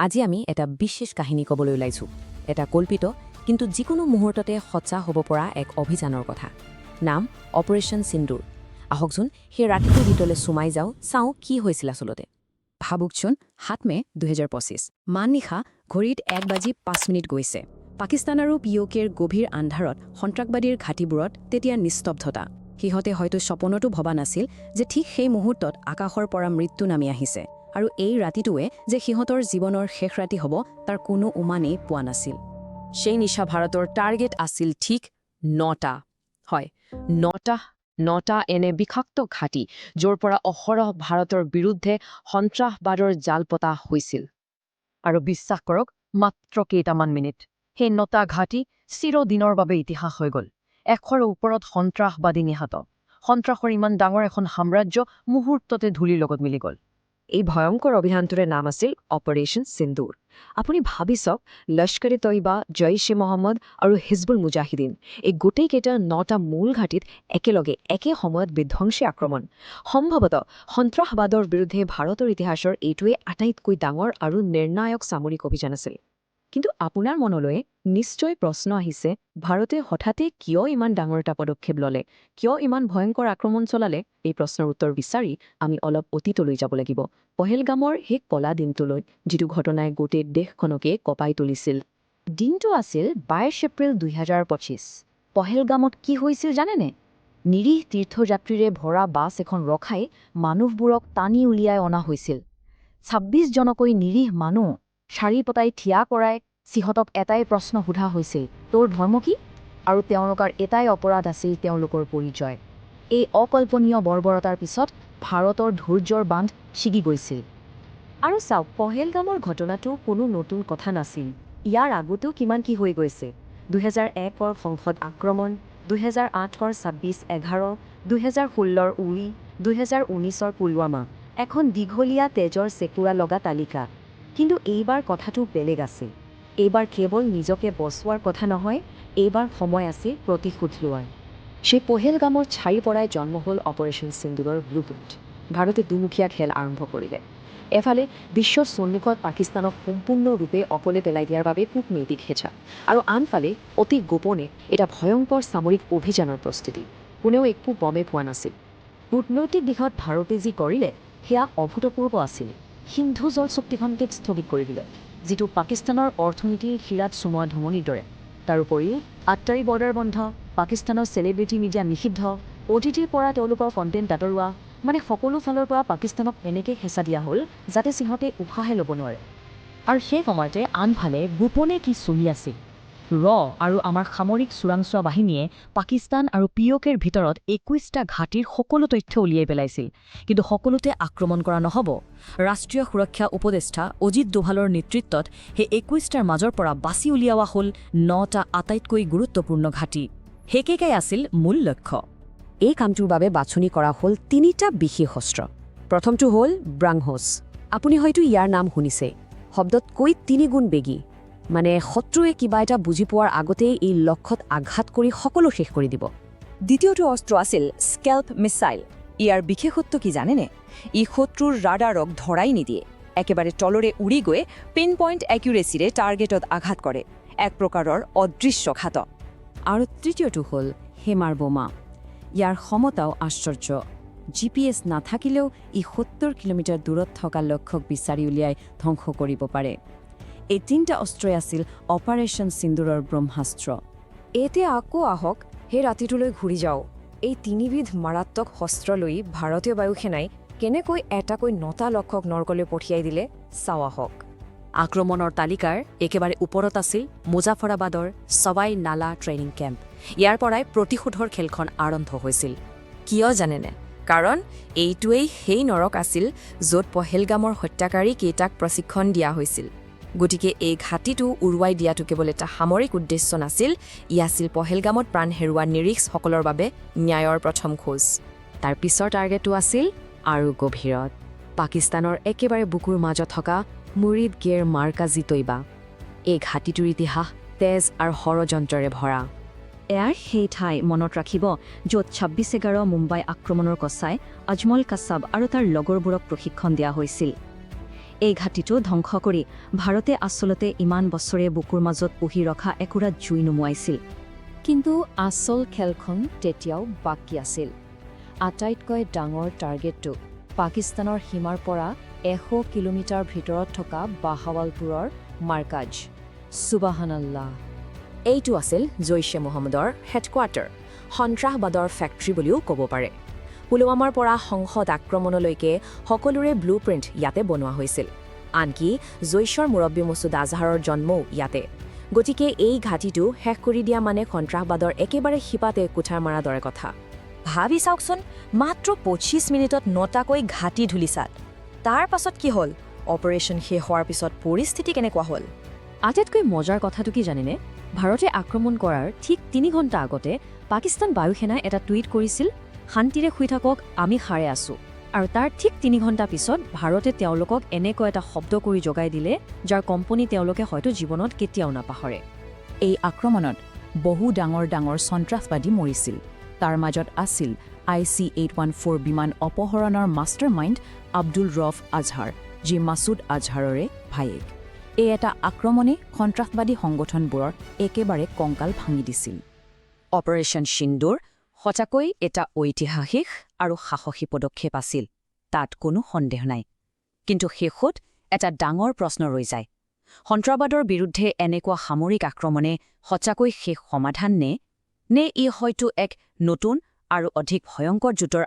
আজি আমি এটা বিশেষ কাহিনী ক'বলৈ ওলাইছোঁ। এটা কল্পিত কিন্তু যিকোনো মুহূৰ্ততে সঁচা হ'ব পৰা এক অভিযানৰ কথা। নাম অপাৰেশ্যন সিন্দুৰ। আহকচোন, সেই ৰাতিটোৰ ভিতৰলৈ সোমাই যাওঁ, চাওঁ কি হৈছিল আচলতে। ভাবুকচোন, 7 মে' 2025, মাজনিশা ঘড়ীত 1 বাজি 5 মিনিট গৈছে। পাকিস্তান আৰু পিঅ'কেৰ গভীৰ আন্ধাৰত সন্ত্ৰাসবাদীৰ ঘাটিবোৰত তেতিয়া নিস্তব্ধতা। সিহঁতে হয়তো সপোনতো ভবা নাছিল যে ঠিক সেই মুহূৰ্তত আকাশৰ পৰা মৃত্যু নামি আহিছে আৰু এই ৰাতিটোৱে যে সিহঁতৰ জীৱনৰ শেষ ৰাতি হ'ব, তাৰ কোনো উমানেই পোৱা নাছিল। সেই নিশা ভাৰতৰ টাৰ্গেট আছিল ঠিক নটা। হয়, নটা। নটা এনে বিষাক্ত ঘাটি, য'ৰ পৰা অহৰহ ভাৰতৰ বিৰুদ্ধে সন্ত্ৰাসবাদৰ জাল পতা হৈছিল। আৰু বিশ্বাস কৰক, মাত্ৰ কেইটামান মিনিট, সেই নটা ঘাটি চিৰদিনৰ বাবে ইতিহাস হৈ গ'ল। 100ৰো ওপৰত সন্ত্ৰাসবাদী নিহত। সন্ত্ৰাসৰ ইমান ডাঙৰ এখন সাম্ৰাজ্য মুহূৰ্ততে ধূলিৰ লগত মিলি গ'ল। এই ভয়ংকৰ অভিযানটোৰে নাম আছিল অপাৰেশ্যন সিন্দুৰ। আপুনি ভাবি চাওক, লস্কৰ ই তৈবা, জৈশ ই মহম্মদ আৰু হিজবুল মুজাহিদিন, এই গোটেইকেইটাৰ নটা মূল ঘাটিত একেলগে একে সময়ত বিধ্বংসী আক্ৰমণ। সম্ভৱতঃ সন্ত্ৰাসবাদৰ বিৰুদ্ধে ভাৰতৰ ইতিহাসৰ এইটোৱে আটাইতকৈ ডাঙৰ আৰু নিৰ্ণায়ক সামৰিক অভিযান আছিল। কিন্তু আপোনাৰ মনলৈ নিশ্চয় প্ৰশ্ন আহিছে, ভাৰতে হঠাতে কিয় ইমান ডাঙৰ এটা পদক্ষেপ ল'লে? কিয় ইমান ভয়ংকৰ আক্ৰমণ চলালে? এই প্ৰশ্নৰ উত্তৰ বিচাৰি আমি অলপ অতীতলৈ যাব লাগিব, পহেলগামৰ সেই কলা দিনটোলৈ, যিটো ঘটনাই গোটেই দেশখনকে কঁপাই তুলিছিল। দিনটো আছিল 22 এপ্ৰিল 2025। পহেলগামত কি হৈছিল জানেনে? নিৰীহ তীৰ্থযাত্ৰীৰে ভৰা বাছ এখন ৰখাই মানুহবোৰক টানি উলিয়াই অনা হৈছিল। 26 জনকৈ নিৰীহ মানুহ শাৰী পতাই থিয় কৰাই সিহঁতক এটাই প্ৰশ্ন সোধা হৈছিল, "তোৰ ধৰ্ম কি?" আৰু তেওঁলোকৰ এটাই অপৰাধ আছিল, তেওঁলোকৰ পৰিচয়। এই অকল্পনীয় বৰ্বৰতাৰ পিছত ভাৰতৰ ধৈৰ্যৰ বান্ধ ছিগি গৈছিল। আৰু চাওক, পহেলগামৰ ঘটনাটো কোনো নতুন কথা নাছিল। ইয়াৰ আগতেও কিমান কি হৈ গৈছে। 2001ৰ সংসদ আক্ৰমণ, 2008ৰ 26/11, 2016ৰ উৰি, 2019ৰ পুলৱামা। এখন দীঘলীয়া তেজৰ চেকুৰা লগা তালিকা। কিন্তু এইবাৰ কথাটো বেলেগ আছিল। এইবাৰ কেৱল নিজকে বচোৱাৰ কথা নহয়, এইবাৰ সময় আছিল প্ৰতিশোধ লোৱাৰ। সেই পহেলগামৰ ছাইৰ পৰাই জন্ম হ'ল অপাৰেশ্যন সিন্দুৰৰ ব্লুপ্ৰিণ্ট। ভাৰতে দুমুখীয়া খেল আৰম্ভ কৰিলে। এফালে বিশ্বৰ সন্মুখত পাকিস্তানক সম্পূৰ্ণৰূপে অকলে পেলাই দিয়াৰ বাবে কূটনৈতিক হেঁচা আৰু আনফালে অতি গোপনে এটা ভয়ংকৰ সামৰিক অভিযানৰ প্ৰস্তুতি। কোনেও একো গমেই পোৱা নাছিল। কূটনৈতিক দিশত ভাৰতে যি কৰিলে, সেয়া অভূতপূৰ্ব আছিল। সিন্ধু জল চুক্তিখনকে স্থগিত কৰি দিলে, যিটো পাকিস্তানৰ অৰ্থনীতিৰ শিৰাত চুমোৱা ধমনীৰ দৰে। তাৰোপৰি আট্টাৰী বৰ্ডাৰ বন্ধ, পাকিস্তানৰ চেলিব্ৰিটি মিডিয়া নিষিদ্ধ, অ'টিটিৰ পৰা তেওঁলোকৰ কণ্টেণ্ট আঁতৰোৱা, মানে সকলো ফালৰ পৰা পাকিস্তানক এনেকৈ হেঁচা দিয়া হ'ল যাতে সিহঁতে উশাহে ল'ব নোৱাৰে। আৰু সেই সময়তে আনফালে গোপনে কি চলি আছিল? ৰ আৰু আমাৰ সামৰিক চোৰাংচোৱা বাহিনীয়ে পাকিস্তান আৰু পিঅ'কেৰ ভিতৰত 21টা ঘাটিৰ সকলো তথ্য উলিয়াই পেলাইছিল। কিন্তু সকলোতে আক্ৰমণ কৰা নহ'ব। ৰাষ্ট্ৰীয় সুৰক্ষা উপদেষ্টা অজিত দোভালৰ নেতৃত্বত সেই 21টাৰ মাজৰ পৰা বাছি উলিওৱা হ'ল নটা আটাইতকৈ গুৰুত্বপূৰ্ণ ঘাটি। সেইকেইটাই আছিল মূল লক্ষ্য। এই কামটোৰ বাবে বাছনি কৰা হ'ল তিনিটা বিশেষ অস্ত্ৰ। প্ৰথমটো হ'ল ব্ৰাহ্মোছ। আপুনি হয়তো ইয়াৰ নাম শুনিছে। শব্দতকৈ তিনিগুণ বেগী। মানে শত্ৰুৱে কিবা এটা বুজি পোৱাৰ আগতেই এই লক্ষ্যত আঘাত কৰি সকলো শেষ কৰি দিব। দ্বিতীয়টো অস্ত্ৰ আছিল স্কেল্প মিছাইল। ইয়াৰ বিশেষত্ব কি জানেনে? ই শত্ৰুৰ ৰাডাৰক ধৰাই নিদিয়ে। একেবাৰে তলৰে উৰি গৈ পিন পইণ্ট একিউৰেচিৰে টাৰ্গেটত আঘাত কৰে। এক প্ৰকাৰৰ অদৃশ্য ঘাতক। আৰু তৃতীয়টো হ'ল হেমাৰ বোমা। ইয়াৰ ক্ষমতাও আশ্চৰ্য। জিপিএছ নাথাকিলেও ই 70 কিলোমিটাৰ দূৰত থকা লক্ষ্যক বিচাৰি উলিয়াই ধ্বংস কৰিব পাৰে। এই তিনিটা অস্ত্ৰই আছিল অপাৰেশ্যন সিন্দুৰৰ ব্ৰহ্মাস্ত্ৰ। এতিয়া আকৌ আহক, সেই ৰাতিটোলৈ ঘূৰি যাওঁ। এই তিনিবিধ মাৰাত্মক শস্ত্ৰ লৈ ভাৰতীয় বায়ুসেনাই কেনেকৈ এটাকৈ নটা লক্ষ্যক নৰকলৈ পঠিয়াই দিলে, চাওঁ আহক। আক্ৰমণৰ তালিকাৰ একেবাৰে ওপৰত আছিল মুজাফৰাবাদৰ সৱাই নালা ট্ৰেইনিং কেম্প। ইয়াৰ পৰাই প্ৰতিশোধৰ খেলখন আৰম্ভ হৈছিল। কিয় জানেনে? কাৰণ এইটোৱেই সেই নৰক আছিল য'ত পহেলগামৰ হত্যাকাৰী কেইটাক প্ৰশিক্ষণ দিয়া হৈছিল। গতিকে এই ঘাটিটো উৰুৱাই দিয়াটো কেৱল এটা সামৰিক উদ্দেশ্য নাছিল, ই আছিল পহেলগামত প্ৰাণ হেৰুওৱা নিৰীহসকলৰ বাবে ন্যায়ৰ প্ৰথম খোজ। তাৰ পিছৰ টাৰ্গেটটো আছিল আৰু গভীৰত, পাকিস্তানৰ একেবাৰে বুকুৰ মাজত থকা মুৰিদগেৰ মাৰ্কাজি তৈবা। এই ঘাটিটোৰ ইতিহাস তেজ আৰু ষড়যন্ত্ৰৰে ভৰা। এয়াই সেই ঠাই, মনত ৰাখিব, য'ত 26/11 মুম্বাই আক্ৰমণৰ কচাই আজমল কাছাব আৰু তাৰ লগৰবোৰক প্ৰশিক্ষণ দিয়া হৈছিল। এই ঘাটিটো ধ্বংস কৰি ভাৰতে আচলতে ইমান বছৰে বুকুৰ মাজত পুহি ৰখা একুৰা জুই নুমুৱাইছিল। কিন্তু আচল খেলখন তেতিয়াও বাকী আছিল। আটাইতকৈ ডাঙৰ টাৰ্গেটটো পাকিস্তানৰ সীমাৰ পৰা 100 কিলোমিটাৰ ভিতৰত থকা বাহাৱালপুৰৰ মাৰ্কাজ। সুবাহানাল্লাহ! এইটো আছিল জৈছে মহম্মদৰ হেডকোৱাৰ্টাৰ, সন্ত্ৰাসবাদৰ ফেক্টৰী বুলিও ক'ব পাৰে। পুলৱামাৰ পৰা সংসদ আক্ৰমণলৈকে সকলোৰে ব্লু প্ৰিণ্ট ইয়াতে বনোৱা হৈছিল। আনকি জৈছৰ মুৰব্বী মছুদ আজহাৰৰ জন্মও ইয়াতে। গতিকে এই ঘাটিটো শেষ কৰি দিয়া মানে সন্ত্ৰাসবাদৰ একেবাৰে শিপাতে কুঠাৰ মাৰাৰ দৰে কথা। ভাবি চাওকচোন, মাত্ৰ 25 মিনিটত নটাকৈ ঘাটি ধূলিসাৎ। তাৰ পাছত কি হ'ল? অপাৰেশ্যন শেষ হোৱাৰ পিছত পৰিস্থিতি কেনেকুৱা হ'ল? আটাইতকৈ মজাৰ কথাটো কি জানেনে? ভাৰতে আক্ৰমণ কৰাৰ ঠিক 3 ঘণ্টা আগতে পাকিস্তান বায়ুসেনাই এটা টুইট কৰিছিল, "শান্তিৰে শুই থাকক, আমি সাৰে আছো।" আৰু তাৰ ঠিক 3 ঘণ্টা পিছত ভাৰতে তেওঁলোকক এনেকুৱা এটা শব্দ কৰি জগাই দিলে, যাৰ কম্পনি তেওঁলোকে হয়তো জীৱনত কেতিয়াও নাপাহৰে। এই আক্ৰমণত বহু ডাঙৰ ডাঙৰ সন্ত্ৰাসবাদী মৰিছিল। তাৰ মাজত আছিল IC 814 বিমান অপহৰণৰ মাষ্টাৰমাইণ্ড আব্দুল ৰফ আজহাৰ, যি মাছুদ আজহাৰৰে ভায়েক। এই এটা আক্ৰমণে সন্ত্ৰাসবাদী সংগঠনবোৰৰ একেবাৰে কংকাল ভাঙি দিছিল। অপাৰেশ্যন সিন্দুৰ সঁচাকৈ এটা ঐতিহাসিক আৰু সাহসী পদক্ষেপ আছিল, তাত কোনো সন্দেহ নাই। কিন্তু শেষত এটা ডাঙৰ প্ৰশ্ন ৰৈ যায়, সন্ত্ৰাসবাদৰ বিৰুদ্ধে এনেকুৱা সামৰিক আক্ৰমণে সঁচাকৈ শেষ সমাধান নে নে ই হয়তো এক নতুন আৰু অধিক ভয়ংকৰ যুদ্ধৰ